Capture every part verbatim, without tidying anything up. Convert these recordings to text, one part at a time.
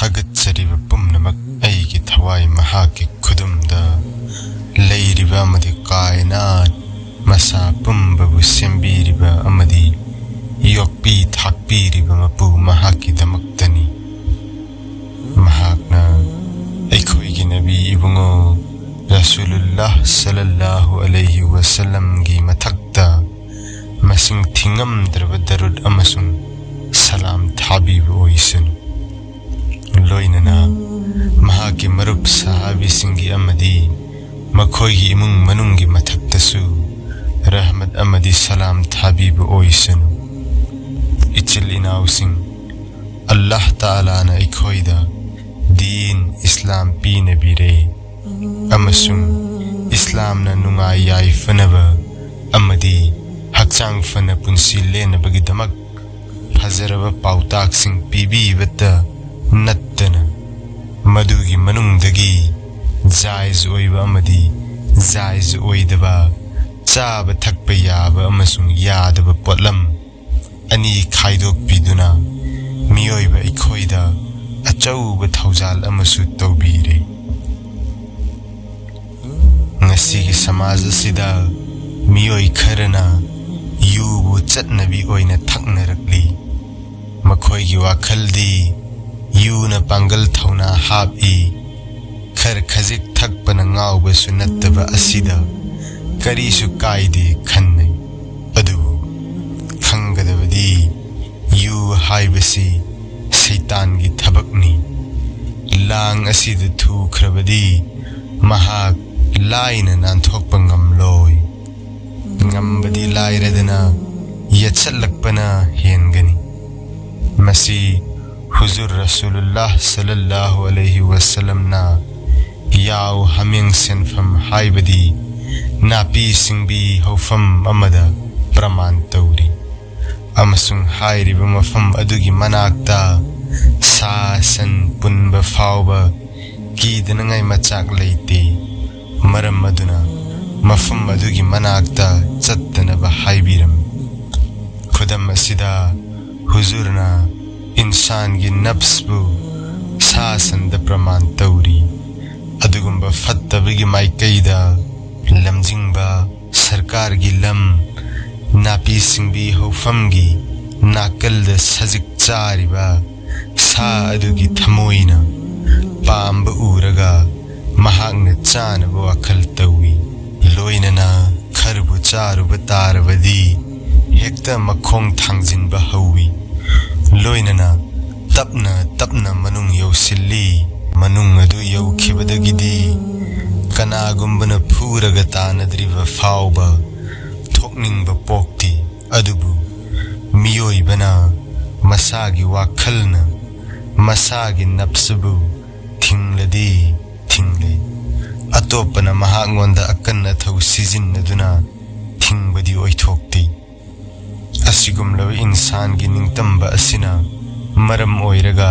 ꯊꯥꯒꯠꯆꯔꯤꯕ ꯄꯨꯝꯅꯃꯛ ꯑꯩꯒꯤ ꯊꯋꯥꯏ ꯃꯍꯥꯛꯀꯤ ꯈꯨꯗꯨꯝꯗ ꯂꯩꯔꯤꯕ ꯑꯃꯗꯤ ꯀꯥꯏꯅꯥꯠ ꯃꯁꯥ ꯄꯨꯝꯕꯕꯨ ꯁꯦꯝꯕꯤꯔꯤꯕ ꯑꯃꯗꯤ ꯌꯣꯛꯄꯤ ꯊꯥꯛꯄꯤꯔꯤꯕ ꯃꯄꯨ ꯃꯍꯥꯛꯀꯤꯗꯃꯛꯇꯅꯤ꯫ ꯃꯍꯥꯛꯅ ꯑꯩꯈꯣꯏꯒꯤ ꯅꯕꯤ ꯏꯕꯨꯡꯉꯣ ꯔꯁꯨꯂꯨꯜꯂꯥꯍ ꯁꯜꯂꯜꯂꯥꯍꯨ ꯑꯂꯩꯍꯤ ꯋꯁꯜꯂꯝꯒꯤ ꯃꯊꯛꯇ ꯃꯁꯤꯡ ꯊꯤꯉꯝꯗ꯭ꯔꯕ ꯗꯔꯨꯗ ꯑꯃꯁꯨꯡ ꯁꯂꯥꯝ ꯊꯥꯕꯤꯕ ꯑꯣꯏꯁꯅꯨ꯫ ꯂꯣꯏꯅꯅ ꯃꯍꯥꯛꯀꯤ ꯃꯔꯨꯞ ꯁꯍꯥꯕꯤꯁꯤꯡꯒꯤ ꯑꯃꯗꯤ ꯃꯈꯣꯏꯒꯤ ꯏꯃꯨꯡ ꯃꯅꯨꯡꯒꯤ ꯃꯊꯛꯇꯁꯨ ꯔꯍꯃꯠ ꯑꯃꯗꯤ ꯁꯂꯥꯝ ꯊꯥꯕꯤꯕ ꯑꯣꯏꯁꯅꯨ꯫ ꯏꯆꯤꯜ ꯏꯅꯥꯎꯁꯤꯡ, ꯑꯜꯂꯥꯍ ꯇꯥꯂꯥꯅ ꯑꯩꯈꯣꯏꯗ ꯗꯤꯟ ꯏꯁꯂꯥꯝ ꯄꯤꯅꯕꯤꯔꯦ ꯑꯃꯁꯨꯡ ꯏꯁꯂꯥꯝꯅ ꯅꯨꯡꯉꯥꯏ ꯌꯥꯏꯐꯅꯕ ꯑꯃꯗꯤ ꯍꯛꯆꯥꯡ ꯐꯅ ꯄꯨꯟꯁꯤ ꯂꯦꯟꯅꯕꯒꯤꯗꯃꯛ ꯐꯖꯔꯕ ꯄꯥꯎꯇꯥꯛꯁꯤꯡ ꯄꯤꯕꯤꯕꯇ ꯅꯠꯇꯅ ꯃꯗꯨꯒꯤ ꯃꯅꯨꯡꯗꯒꯤ ꯖꯥꯏꯖ ꯑꯣꯏꯕ ꯑꯃꯗꯤ ꯖꯥꯏꯖ ꯑꯣꯏꯗꯕ, ꯆꯥꯕ ꯊꯛꯄ ꯌꯥꯕ ꯑꯃꯁꯨꯡ ꯌꯥꯗꯕ ꯄꯣꯠꯂꯝ ꯑꯅꯤ ꯈꯥꯏꯗꯣꯛꯄꯤꯗꯨꯅ ꯃꯤꯑꯣꯏꯕ ꯑꯩꯈꯣꯏꯗ ꯑꯆꯧꯕ ꯊꯧꯖꯥꯜ ꯑꯃꯁꯨ ꯇꯧꯕꯤꯔꯦ꯫ ꯉꯁꯤꯒꯤ ꯁꯃꯥꯖ ꯑꯁꯤꯗ ꯃꯤꯑꯣꯏ ꯈꯔꯅ ꯌꯨꯕꯨ ꯆꯠꯅꯕꯤ ꯑꯣꯏꯅ ꯊꯛꯅꯔꯛꯂꯤ꯫ ꯃꯈꯣꯏꯒꯤ ꯋꯥꯈꯜꯗꯤ ꯌꯨꯅ ꯄꯥꯡꯒꯜ ꯊꯧꯅꯥ ꯍꯥꯞꯏ꯫ ꯈꯔ ꯈꯖꯤꯛ ꯊꯛꯄꯅ ꯉꯥꯎꯕꯁꯨ ꯅꯠꯇꯕ ꯑꯁꯤꯗ ꯀꯔꯤꯁꯨ ꯀꯥꯏꯗꯦ ꯈꯟꯅꯩ꯫ ꯑꯗꯨꯕꯨ ꯈꯪꯒꯗꯕꯗꯤ ꯌꯨ ꯍꯥꯏꯕꯁꯤ ꯁꯩꯇꯥꯟꯒꯤ ꯊꯕꯛꯅꯤ꯫ ꯂꯥꯡ ꯑꯁꯤꯗ ꯊꯨꯈ꯭ꯔꯕꯗꯤ ꯃꯍꯥꯛ ꯂꯥꯏꯅ ꯅꯥꯟꯊꯣꯛꯄ ꯉꯝꯂꯣꯏ꯫ ꯉꯝꯕꯗꯤ ꯂꯥꯏꯔꯗꯅ ꯌꯦꯠꯁꯜꯂꯛꯄꯅ ꯍꯦꯟꯒꯅꯤ꯫ ꯃꯁꯤ ꯍꯨꯖꯨꯔ ꯔꯁꯨꯂꯨꯜꯂꯥꯍ ꯁꯜꯂꯜꯂꯥꯍꯨ ꯑꯂꯩꯍꯤ ꯋꯁꯜꯂꯝꯅ ꯌꯥꯎ ꯍꯥꯃꯦꯡ ꯁꯦꯟꯐꯝ ꯍꯥꯏꯕꯗꯤ ꯅꯥꯄꯤ ꯁꯤꯡꯕꯤ ꯍꯧꯐꯝ ꯑꯃꯗ ꯄ꯭ꯔꯃꯥꯟ ꯇꯧꯔꯤ꯫ ꯑꯃꯁꯨꯡ ꯍꯥꯏꯔꯤꯕ ꯃꯐꯝ ꯑꯗꯨꯒꯤ ꯃꯅꯥꯛꯇ ꯁꯥ ꯁꯟ ꯄꯨꯟꯕ ꯐꯥꯎꯕ ꯀꯤꯗꯅꯉꯥꯏ ꯃꯆꯥꯛ ꯂꯩꯇꯦ꯫ ꯃꯔꯝ ꯑꯗꯨꯅ ꯃꯐꯝ ꯑꯗꯨꯒꯤ ꯃꯅꯥꯛꯇ ꯆꯠꯇꯅꯕ ꯍꯥꯏꯕꯤꯔꯝꯃꯤ꯫ ꯈꯨꯗꯝ ꯑꯁꯤꯗ ꯍꯨꯖꯨꯔꯅ ꯏꯟꯁꯥꯟꯒꯤ ꯅꯞꯁꯄꯨ ꯁꯟꯗ ꯄ꯭ꯔꯃꯥꯟ ꯇꯧꯔꯤ꯫ ꯑꯗꯨꯒꯨꯝꯕ ꯐꯠꯇꯕꯒꯤ ꯃꯥꯏꯀꯩꯗ ꯂꯝꯖꯤꯡꯕ ꯁꯔꯀꯥꯔꯒꯤ ꯂꯝ, ꯅꯥꯄꯤ ꯁꯤꯡꯕꯤ ꯍꯧꯐꯝꯒꯤ ꯅꯥꯀꯜꯗ ꯁꯖꯤꯛ ꯆꯥꯔꯤꯕ ꯁꯥ ꯑꯗꯨꯒꯤ ꯊꯃꯣꯏꯅ ꯄꯥꯝꯕ ꯎꯔꯒ ꯃꯍꯥꯛꯅ ꯆꯥꯅꯕ ꯋꯥꯈꯜ ꯇꯧꯏ꯫ ꯂꯣꯏꯅꯅ ꯈꯔꯕꯨ ꯆꯥꯔꯨꯕ ꯇꯥꯔꯕꯗꯤ ꯍꯦꯛꯇ ꯃꯈꯣꯡ ꯊꯥꯡꯖꯤꯟꯕ ꯍꯧꯏ꯫ ꯂꯣꯏꯅꯅ ꯇꯞꯅ ꯇꯞꯅ ꯃꯅꯨꯡ ꯌꯧꯁꯤꯜꯂꯤ꯫ ꯃꯅꯨꯡ ꯑꯗꯨ ꯌꯧꯈꯤꯕꯗꯒꯤꯗꯤ ꯀꯅꯥꯒꯨꯝꯕꯅ ꯐꯨꯔꯒ ꯇꯥꯟꯅꯗ꯭ꯔꯤꯕ ꯐꯥꯎꯕ ꯊꯣꯛꯅꯤꯡꯕ ꯄꯣꯛꯇꯦ꯫ ꯑꯗꯨꯕꯨ ꯃꯤꯑꯣꯏꯕꯅ ꯃꯁꯥꯒꯤ ꯋꯥꯈꯜꯅ ꯃꯁꯥꯒꯤ ꯅꯞꯁꯕꯨ ꯊꯤꯡꯂꯗꯤ ꯊꯤꯡꯂꯦ꯫ ꯑꯇꯣꯞꯄꯅ ꯃꯍꯥꯛꯉꯣꯟꯗ ꯑꯀꯟ ꯑꯊꯧ ꯁꯤꯖꯤꯟꯅꯗꯨꯅ ꯊꯤꯡꯕꯗꯤ ꯑꯣꯏꯊꯣꯛꯇꯦ꯫ ꯑꯁꯤꯒꯨꯝꯂꯕ ꯏꯟꯁꯥꯟꯒꯤ ꯅꯤꯡꯇꯝꯕ ꯑꯁꯤꯅ ꯃꯔꯝ ꯑꯣꯏꯔꯒ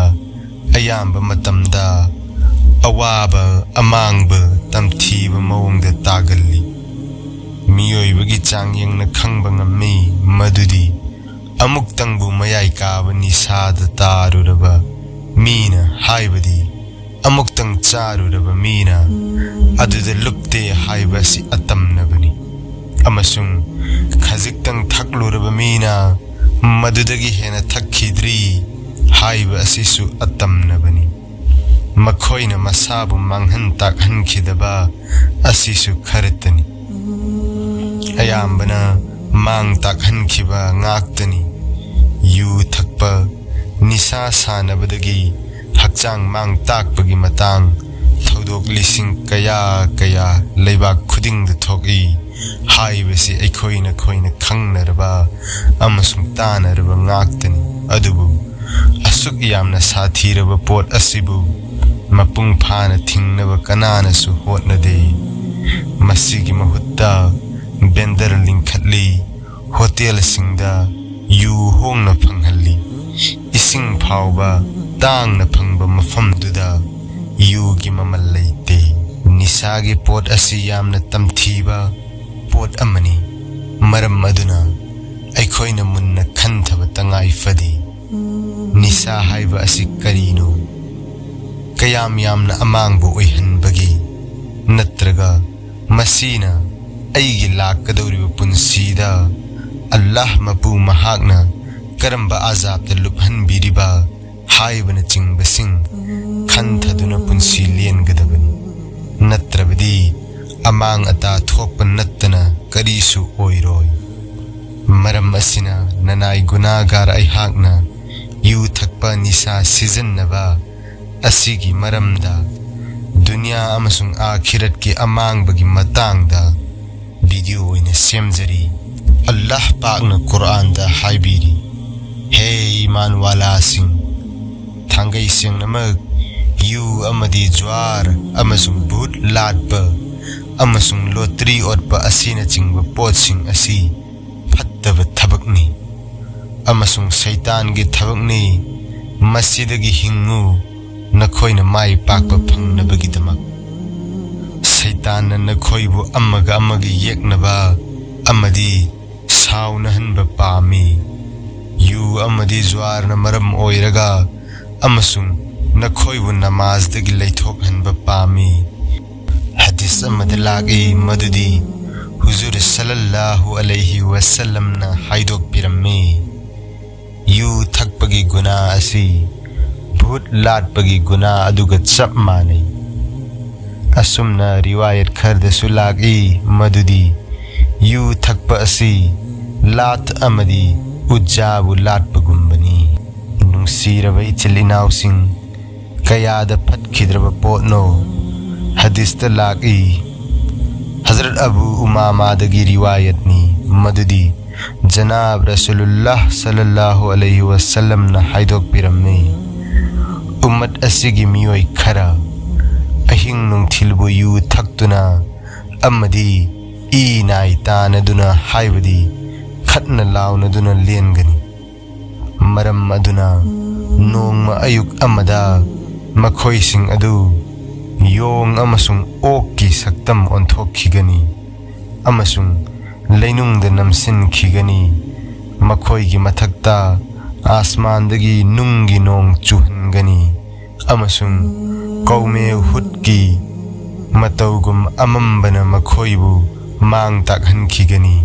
ꯑꯌꯥꯝꯕ ꯃꯇꯝꯗ ꯑꯋꯥꯕ, ꯑꯃꯥꯡꯕ, ꯇꯝꯊꯤꯕ ꯃꯑꯣꯡꯗ ꯇꯥꯒꯜꯂꯤ꯫ ꯃꯤꯑꯣꯏꯕꯒꯤ ꯆꯥꯡꯌꯦꯡꯅ ꯈꯪꯕ ꯉꯝꯃꯤ ꯃꯗꯨꯗꯤ ꯑꯃꯨꯛꯇꯪꯕꯨ ꯃꯌꯥꯏ ꯀꯥꯕ ꯅꯤꯁꯥꯗ ꯇꯥꯔꯨꯔꯕ ꯃꯤꯅ, ꯍꯥꯏꯕꯗꯤ ꯑꯃꯨꯛꯇꯪ ꯆꯥꯔꯨꯔꯕ ꯃꯤꯅ ꯑꯗꯨꯗ ꯂꯨꯞꯇꯦ ꯍꯥꯏꯕ ꯑꯁꯤ ꯑꯇꯝꯅꯕꯅꯤ꯫ ꯑꯃꯁꯨꯡ ꯈꯖꯤꯛꯇꯪ ꯊꯛꯂꯨꯔꯕ ꯃꯤꯅ ꯃꯗꯨꯗꯒꯤ ꯍꯦꯟꯅ ꯊꯛꯈꯤꯗ꯭ꯔꯤ ꯍꯥꯏꯕ ꯑꯁꯤꯁꯨ ꯑꯇꯝꯅꯕꯅꯤ꯫ ꯃꯈꯣꯏꯅ ꯃꯁꯥꯕꯨ ꯃꯥꯡꯍꯟ ꯇꯥꯛꯍꯟꯈꯤꯗꯕ ꯑꯁꯤꯁꯨ ꯈꯔꯇꯅꯤ꯫ ꯑꯌꯥꯝꯕꯅ ꯃꯥꯡ ꯇꯥꯛꯍꯟꯈꯤꯕ ꯉꯥꯛꯇꯅꯤ꯫ ꯌꯨ ꯊꯛꯄ, ꯅꯤꯁꯥ ꯁꯥꯟꯅꯕꯗꯒꯤ ꯍꯛꯆꯥꯡ ꯃꯥꯡ ꯇꯥꯛꯄꯒꯤ ꯃꯇꯥꯡ ꯊꯧꯗꯣꯛ ꯂꯤꯁꯤꯡ ꯀꯌꯥ ꯀꯌꯥ ꯂꯩꯕꯥꯛ ꯈꯨꯗꯤꯡꯗ ꯊꯣꯛꯏ ꯍꯥꯏꯕꯁꯤ ꯑꯩꯈꯣꯏꯅ ꯈꯣꯏꯅ ꯈꯪꯅꯔꯕ ꯑꯃꯁꯨꯡ ꯇꯥꯅꯔꯕ ꯉꯥꯛꯇꯅꯤ꯫ ꯑꯗꯨꯕꯨ ꯑꯁꯨꯛ ꯌꯥꯝꯅ ꯁꯥꯊꯤꯔꯕ ꯄꯣꯠ ꯑꯁꯤꯕꯨ ꯃꯄꯨꯡ ꯐꯥꯅ ꯊꯤꯡꯅꯕ ꯀꯅꯥꯅꯁꯨ ꯍꯣꯠꯅꯗꯦ꯫ ꯃꯁꯤꯒꯤ ꯃꯍꯨꯠꯇ ꯕꯦꯟꯗꯔ ꯂꯤꯡꯈꯠꯂꯤ, ꯍꯣꯇꯦꯜꯁꯤꯡꯗ ꯌꯨ ꯍꯣꯡꯅ ꯐꯪꯍꯜꯂꯤ꯫ ꯏꯁꯤꯡ ꯐꯥꯎꯕ ꯇꯥꯡꯅ ꯐꯪꯕ ꯃꯐꯝꯗꯨꯗ ꯌꯨꯒꯤ ꯃꯃꯜ ꯂꯩꯇꯦ꯫ ꯅꯤꯁꯥꯒꯤ ꯄꯣꯠ ꯑꯁꯤ ꯌꯥꯝꯅ ꯇꯝꯊꯤꯕ ꯄꯣꯠ ꯑꯃꯅꯤ꯫ ꯃꯔꯝ ꯑꯗꯨꯅ ꯑꯩꯈꯣꯏꯅ ꯃꯨꯟꯅ ꯈꯟꯊꯕ ꯇꯉꯥꯏ ꯐꯗꯦ꯫ ꯅꯤꯁꯥ ꯍꯥꯏꯕ ꯑꯁꯤ ꯀꯔꯤꯅꯣ? ꯌꯥꯝ ꯌꯥꯝꯅ ꯑꯃꯥꯡꯕ ꯑꯣꯏꯍꯟꯕꯒꯤ, ꯅꯠꯇ꯭ꯔꯒ ꯃꯁꯤꯅ ꯑꯩꯒꯤ ꯂꯥꯛꯀꯗꯧꯔꯤꯕ ꯄꯨꯟꯁꯤꯗ ꯑꯜꯂꯥꯍ ꯃꯄꯨ ꯃꯍꯥꯛꯅ ꯀꯔꯝꯕ ꯑꯖꯥꯕꯇ ꯂꯨꯞꯍꯟꯕꯤꯔꯤꯕ ꯍꯥꯏꯕꯅꯆꯤꯡꯕꯁꯤꯡ ꯈꯟꯊꯗꯨꯅ ꯄꯨꯟꯁꯤ ꯂꯦꯟꯒꯗꯕꯅꯤ꯫ ꯅꯠꯇ꯭ꯔꯕꯗꯤ ꯑꯃꯥꯡ ꯑꯇꯥ ꯊꯣꯛꯄ ꯅꯠꯇꯅ ꯀꯔꯤꯁꯨ ꯑꯣꯏꯔꯣꯏ꯫ ꯃꯔꯝ ꯑꯁꯤꯅ ꯅꯅꯥꯏ ꯒꯨꯅꯥꯒꯥꯔ ꯑꯩꯍꯥꯛꯅ ꯌꯨ ꯊꯛꯄ, ꯅꯤꯁꯥ ꯁꯤꯖꯤꯟꯅꯕ ꯑꯁꯤꯒꯤ ꯃꯔꯝꯗ, ꯗꯨꯅꯤꯌꯥ ꯑꯃꯁꯨꯡ ꯑꯥꯈꯤꯔꯠꯀꯤ ꯑꯃꯥꯡꯕꯒꯤ ꯃꯇꯥꯡꯗ ꯚꯤꯗꯤꯑꯣ ꯑꯣꯏꯅ ꯁꯦꯝꯖꯔꯤ꯫ ꯑꯜꯂꯥꯍ ꯄꯥꯛꯅ ꯀꯨꯔꯑꯥꯟꯗ ꯍꯥꯏꯕꯤꯔꯤ, ꯍꯦ ꯏꯃꯥꯟꯋꯥꯂꯥꯁꯤꯡ, ꯊꯥꯡꯒꯩ ꯁꯦꯡꯅꯃꯛ ꯌꯨ ꯑꯃꯗꯤ ꯖ꯭ꯋꯥꯔ ꯑꯃꯁꯨꯡ ꯚꯨꯠ ꯂꯥꯠꯄ ꯑꯃꯁꯨꯡ ꯂꯣꯇ꯭ꯔꯤ ꯑꯣꯠꯄ ꯑꯁꯤꯅꯆꯤꯡꯕ ꯄꯣꯠꯁꯤꯡ ꯑꯁꯤ ꯐꯠꯇꯕ ꯊꯕꯛꯅꯤ ꯑꯃꯁꯨꯡ ꯁꯩꯇꯥꯟꯒꯤ ꯊꯕꯛꯅꯤ꯫ ꯃꯁꯤꯗꯒꯤ ꯍꯤꯡꯉꯨ, ꯅꯈꯣꯏꯅ ꯃꯥꯏ ꯄꯥꯛꯄ ꯐꯪꯅꯕꯒꯤꯗꯃꯛ꯫ ꯁꯩꯇꯥꯟꯅ ꯅꯈꯣꯏꯕꯨ ꯑꯃꯒ ꯑꯃꯒ ꯌꯦꯛꯅꯕ ꯑꯃꯗꯤ ꯁꯥꯎꯅꯍꯟꯕ ꯄꯥꯝꯃꯤ꯫ ꯌꯨ ꯑꯃꯗꯤ ꯖ꯭ꯋꯥꯔꯅ ꯃꯔꯝ ꯑꯣꯏꯔꯒ ꯑꯃꯁꯨꯡ ꯅꯈꯣꯏꯕꯨ ꯅꯃꯥꯖꯗꯒꯤ ꯂꯩꯊꯣꯛꯍꯟꯕ ꯄꯥꯝꯃꯤ꯫ ꯍꯗꯤꯁ ꯑꯃꯗ ꯂꯥꯛꯏ ꯃꯗꯨꯗꯤ ꯍꯨꯖꯨꯔ ꯁꯜꯂꯜꯂꯥꯍꯨ ꯑꯂꯩꯍꯤ ꯋꯁꯜꯂꯝꯅ ꯍꯥꯏꯗꯣꯛꯄꯤꯔꯝꯃꯤ, ꯌꯨ ꯊꯛꯄꯒꯤ ꯒꯨꯅꯥ ꯑꯁꯤ ꯚꯨꯠ ꯂꯥꯠꯄꯒꯤ ꯒꯨꯅꯥ ꯑꯗꯨꯒ ꯆꯞ ꯃꯥꯟꯅꯩ꯫ ꯑꯁꯨꯝꯅ ꯔꯤꯋꯥꯌꯠ ꯈꯔꯗꯁꯨ ꯂꯥꯛꯏ ꯃꯗꯨꯗꯤ ꯌꯨ ꯊꯛꯄ ꯑꯁꯤ ꯂꯥꯠ ꯑꯃꯗꯤ ꯎꯖꯥꯕꯨ ꯂꯥꯠꯄꯒꯨꯝꯕꯅꯤ꯫ ꯅꯨꯡꯁꯤꯔꯕ ꯏꯆꯤꯜ ꯏꯅꯥꯎꯁꯤꯡ, ꯀꯌꯥꯗ ꯐꯠꯈꯤꯗ꯭ꯔꯕ ꯄꯣꯠꯅꯣ꯫ ꯍꯗꯤꯁꯇ ꯂꯥꯛꯏ, ꯍꯖꯔꯠ ꯑꯕꯨ ꯎꯃꯥꯃꯥꯗꯒꯤ ꯔꯤꯋꯥꯌꯠꯅꯤ ꯃꯗꯨꯗꯤ ꯖꯅꯥꯕ ꯔꯁꯨꯂꯨꯜꯂꯥꯍ ꯁꯜꯂꯜꯂꯥꯍꯨ ꯑꯂꯩꯍꯤ ꯋꯁꯜꯂꯝꯅ ꯍꯥꯏꯗꯣꯛꯄꯤꯔꯝꯃꯤ, ꯎꯝꯃꯠ ꯑꯁꯤꯒꯤ ꯃꯤꯑꯣꯏ ꯈꯔ ꯑꯍꯤꯡ ꯅꯨꯡꯊꯤꯜꯕꯨ ꯌꯨ ꯊꯛꯇꯨꯅ ꯑꯃꯗꯤ ꯏ ꯅꯥꯏ ꯇꯥꯅꯗꯨꯅ, ꯍꯥꯏꯕꯗꯤ ꯈꯠꯅ ꯂꯥꯎꯅꯗꯨꯅ ꯂꯦꯟꯒꯅꯤ꯫ ꯃꯔꯝ ꯑꯗꯨꯅ ꯅꯣꯡꯃ ꯑꯌꯨꯛ ꯑꯃꯗ ꯃꯈꯣꯏꯁꯤꯡ ꯑꯗꯨ ꯌꯣꯡ ꯑꯃꯁꯨꯡ ꯑꯣꯛꯀꯤ ꯁꯛꯇꯝ ꯑꯣꯟꯊꯣꯛꯈꯤꯒꯅꯤ ꯑꯃꯁꯨꯡ ꯂꯩꯅꯨꯡꯗ ꯅꯝꯁꯤꯟꯈꯤꯒꯅꯤ꯫ ꯃꯈꯣꯏꯒꯤ ꯃꯊꯛꯇ ꯑꯥꯁꯃꯥꯟꯗꯒꯤ ꯅꯨꯡꯒꯤ ꯅꯣꯡ ꯆꯨꯍꯟꯒꯅꯤ꯫ ꯑꯃꯁꯨꯡ ꯀꯧꯃꯦ ꯍꯨꯠꯀꯤ ꯃꯇꯧꯒꯨꯝ ꯑꯃꯝꯕꯅ ꯃꯈꯣꯏꯕꯨ ꯃꯥꯡ ꯇꯥꯛꯍꯟꯈꯤꯒꯅꯤ꯫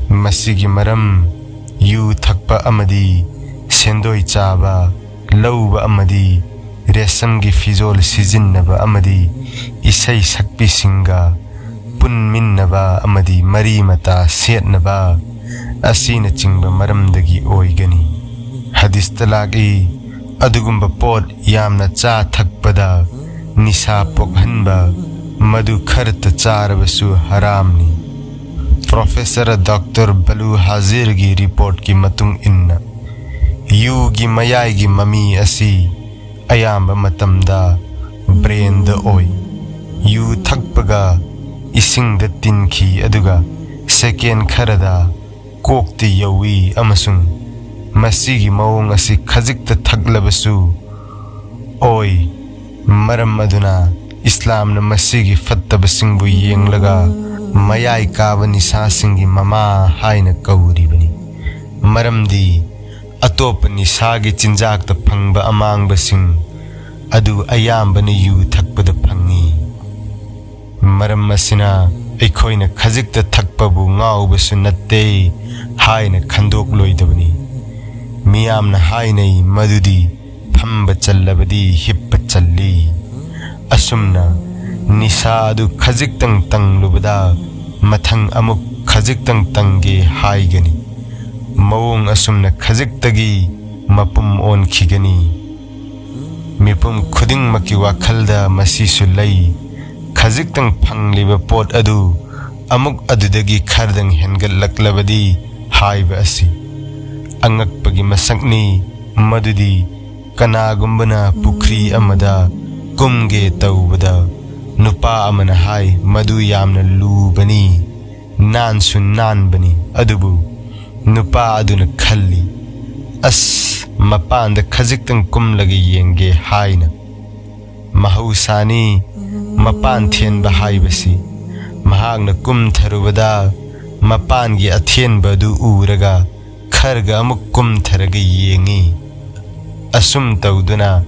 ꯃꯁꯤꯒꯤ ꯃꯔꯝ, ꯌꯨ ꯊꯛꯄ ꯑꯃꯗꯤ ꯁꯦꯟꯗꯣꯏ ꯆꯥꯕ, ꯂꯧꯕ ꯑꯃꯗꯤ ꯔꯦꯁꯝꯒꯤ ꯐꯤꯖꯣꯜ ꯁꯤꯖꯤꯟꯅꯕ ꯑꯃꯗꯤ ꯏꯁꯩ ꯁꯛꯄꯤꯁꯤꯡꯒ ꯄꯨꯟꯃꯤꯟꯅꯕ ꯑꯃꯗꯤ ꯃꯔꯤ ꯃꯇꯥ ꯁꯦꯠꯅꯕ ꯑꯁꯤꯅꯆꯤꯡꯕ ꯃꯔꯝꯗꯒꯤ ꯑꯣꯏꯒꯅꯤ꯫ ꯍꯗꯤꯁꯇ ꯂꯥꯛꯏ, ꯑꯗꯨꯒꯨꯝꯕ ꯄꯣꯠ ꯌꯥꯝꯅ ꯆꯥ ꯊꯛꯄꯗ ꯅꯤꯁꯥ ꯄꯣꯛꯍꯟꯕ ꯃꯗꯨ ꯈꯔꯇ ꯆꯥꯔꯕꯁꯨ ꯍꯔꯥꯝꯅꯤ꯫ ꯄ꯭ꯔꯣꯐꯦꯁꯔ ꯗꯣꯛꯇꯔ ꯕꯂꯨ ꯍꯥꯖꯤꯔꯒꯤ ꯔꯤꯄꯣꯔꯠꯀꯤ ꯃꯇꯨꯡ ꯏꯟꯅ, ꯌꯨꯒꯤ ꯃꯌꯥꯏꯒꯤ ꯃꯃꯤ ꯑꯁꯤ ꯑꯌꯥꯝꯕ ꯃꯇꯝꯗ ꯕ꯭ꯔꯦꯟꯗ ꯑꯣꯏ꯫ ꯌꯨ ꯊꯛꯄꯒ ꯏꯁꯤꯡꯗ ꯇꯤꯟꯈꯤ, ꯑꯗꯨꯒ ꯁꯦꯀꯦꯟ ꯈꯔꯗ ꯀꯣꯛꯇ ꯌꯧꯏ, ꯑꯃꯁꯨꯡ ꯃꯁꯤꯒꯤ ꯃꯑꯣꯡ ꯑꯁꯤ ꯈꯖꯤꯛꯇ ꯊꯛꯂꯕꯁꯨ ꯑꯣꯏ꯫ ꯃꯔꯝ ꯑꯗꯨꯅ ꯏꯁꯂꯥꯝꯅ ꯃꯁꯤꯒꯤ ꯐꯠꯇꯕꯁꯤꯡꯕꯨ ꯌꯦꯡꯂꯒ ꯃꯌꯥꯏ ꯀꯥꯕ ꯅꯤꯁꯥꯁꯤꯡꯒꯤ ꯃꯃꯥ ꯍꯥꯏꯅ ꯀꯧꯔꯤꯕꯅꯤ꯫ ꯃꯔꯝꯗꯤ ꯑꯇꯣꯞꯄ ꯅꯤꯁꯥꯒꯤ ꯆꯤꯟꯖꯥꯛꯇ ꯐꯪꯕ ꯑꯃꯥꯡꯕꯁꯤꯡ ꯑꯗꯨ ꯑꯌꯥꯝꯕꯅ ꯌꯨ ꯊꯛꯄꯗ ꯐꯪꯏ꯫ ꯃꯔꯝ ꯑꯁꯤꯅ ꯑꯩꯈꯣꯏꯅ ꯈꯖꯤꯛꯇ ꯊꯛꯄꯕꯨ ꯉꯥꯎꯕꯁꯨ ꯅꯠꯇꯦ ꯍꯥꯏꯅ ꯈꯟꯗꯣꯛꯂꯣꯏꯗꯕꯅꯤ꯫ ꯃꯤꯌꯥꯝꯅ ꯍꯥꯏꯅꯩ ꯃꯗꯨꯗꯤ ꯐꯝꯕ ꯆꯜꯂꯕꯗꯤ ꯍꯤꯞꯄ ꯆꯜꯂꯤ꯫ ꯑꯁꯨꯝꯅ ꯅꯤꯁꯥ ꯑꯗꯨ ꯈꯖꯤꯛꯇꯪ ꯇꯪꯂꯨꯕꯗ ꯃꯊꯪ ꯑꯃꯨꯛ ꯈꯖꯤꯛꯇꯪ ꯇꯪꯒꯦ ꯍꯥꯏꯒꯅꯤ꯫ ꯃꯑꯣꯡ ꯑꯁꯨꯝꯅ ꯈꯖꯤꯛꯇꯒꯤ ꯃꯄꯨꯝ ꯑꯣꯟꯈꯤꯒꯅꯤ꯫ ꯃꯤꯄꯨꯝ ꯈꯨꯗꯤꯡꯃꯛꯀꯤ ꯋꯥꯈꯜꯗ ꯃꯁꯤꯁꯨ ꯂꯩ꯫ ꯈꯖꯤꯛꯇꯪ ꯐꯪꯂꯤꯕ ꯄꯣꯠ ꯑꯗꯨ ꯑꯃꯨꯛ ꯑꯗꯨꯗꯒꯤ ꯈꯔꯗꯪ ꯍꯦꯟꯒꯠꯂꯛꯂꯕꯗꯤ ꯍꯥꯏꯕ ꯑꯁꯤ꯫ ꯑꯉꯛꯄꯒꯤ ꯃꯁꯛꯅꯤ ꯃꯗꯨꯗꯤ ꯀꯅꯥꯒꯨꯝꯕꯅ ꯄꯨꯈ꯭ꯔꯤ ꯑꯃꯗ ꯀꯨꯝꯒꯦ ꯇꯧꯕꯗ ꯅꯨꯄꯥ ꯑꯃꯅ ꯍꯥꯏ, "ꯃꯗꯨ ꯌꯥꯝꯅ ꯂꯨꯕꯅꯤ, ꯅꯥꯟꯁꯨ ꯅꯥꯟꯕꯅꯤ"꯫ ꯑꯗꯨꯕꯨ ꯅꯨꯄꯥ ꯑꯗꯨꯅ ꯈꯜꯂꯤ, "ꯑꯁ, ꯃꯄꯥꯟꯗ ꯈꯖꯤꯛꯇꯪ ꯀꯨꯝꯂꯒ ꯌꯦꯡꯒꯦ" ꯍꯥꯏꯅ꯫ ꯃꯍꯧꯁꯥꯅꯤ, ꯃꯄꯥꯟ ꯊꯦꯟꯕ ꯍꯥꯏꯕꯁꯤ꯫ ꯃꯍꯥꯛꯅ ꯀꯨꯝꯊꯔꯨꯕꯗ ꯃꯄꯥꯟꯒꯤ ꯑꯊꯦꯟꯕ ꯑꯗꯨ ꯎꯔꯒ ꯈꯔꯒ ꯑꯃꯨꯛ ꯀꯨꯝꯊꯔꯒ ꯌꯦꯡꯉꯤ꯫ ꯑꯁꯨꯝ ꯇꯧꯗꯨꯅ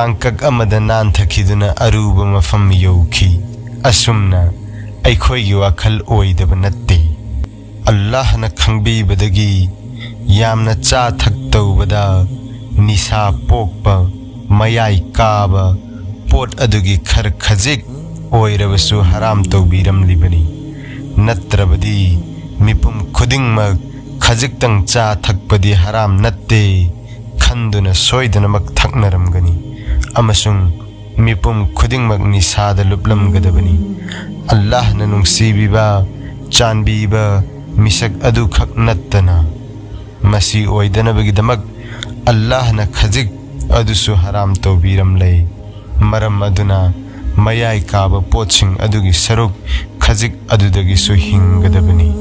ꯇꯥꯡꯀꯛ ꯑꯃꯗ ꯅꯥꯟꯊꯈꯤꯗꯨꯅ ꯑꯔꯨꯕ ꯃꯐꯝ ꯌꯧꯈꯤ꯫ ꯑꯁꯨꯝꯅ ꯑꯩꯈꯣꯏꯒꯤ ꯋꯥꯈꯜ ꯑꯣꯏꯗꯕ ꯅꯠꯇꯦ꯫ ꯑꯜꯂꯥꯍꯅ ꯈꯪꯕꯤꯕꯗꯒꯤ ꯌꯥꯝꯅ ꯆꯥ ꯊꯛ ꯇꯧꯕꯗ ꯅꯤꯁꯥ ꯄꯣꯛꯄ, ꯃꯌꯥꯏ ꯀꯥꯕ ꯄꯣꯠ ꯑꯗꯨꯒꯤ ꯈꯔ ꯈꯖꯤꯛ ꯑꯣꯏꯔꯕꯁꯨ ꯍꯔꯥꯝ ꯇꯧꯕꯤꯔꯝꯂꯤꯕꯅꯤ꯫ ꯅꯠꯇ꯭ꯔꯕꯗꯤ ꯃꯤꯄꯨꯝ ꯈꯨꯗꯤꯡꯃꯛ ꯈꯖꯤꯛꯇꯪ ꯆꯥ ꯊꯛꯄꯗꯤ ꯍꯔꯥꯝ ꯅꯠꯇꯦ ꯈꯟꯗꯨꯅ ꯁꯣꯏꯗꯅꯃꯛ ꯊꯛꯅꯔꯝꯒꯅꯤ ꯑꯃꯁꯨꯡ ꯃꯤꯄꯨꯝ ꯈꯨꯗꯤꯡꯃꯛ ꯅꯤꯁꯥꯗ ꯂꯨꯞꯂꯝꯒꯗꯕꯅꯤ꯫ ꯑꯜꯂꯥꯍꯅ ꯅꯨꯡꯁꯤꯕꯤꯕ, ꯆꯥꯟꯕꯤꯕ ꯃꯤꯁꯛ ꯑꯗꯨꯈꯛ ꯅꯠꯇꯅ ꯃꯁꯤ ꯑꯣꯏꯗꯅꯕꯒꯤꯗꯃꯛ ꯑꯜꯂꯥꯍꯅ ꯈꯖꯤꯛ ꯑꯗꯨꯁꯨ ꯍꯔꯥꯝ ꯇꯧꯕꯤꯔꯝꯂꯦ꯫ ꯃꯔꯝ ꯑꯗꯨꯅ ꯃꯌꯥꯏ ꯀꯥꯕ ꯄꯣꯠꯁꯤꯡ ꯑꯗꯨꯒꯤ ꯁꯔꯨꯛ ꯈꯖꯤꯛ ꯑꯗꯨꯗꯒꯤꯁꯨ ꯍꯤꯡꯒꯗꯕꯅꯤ꯫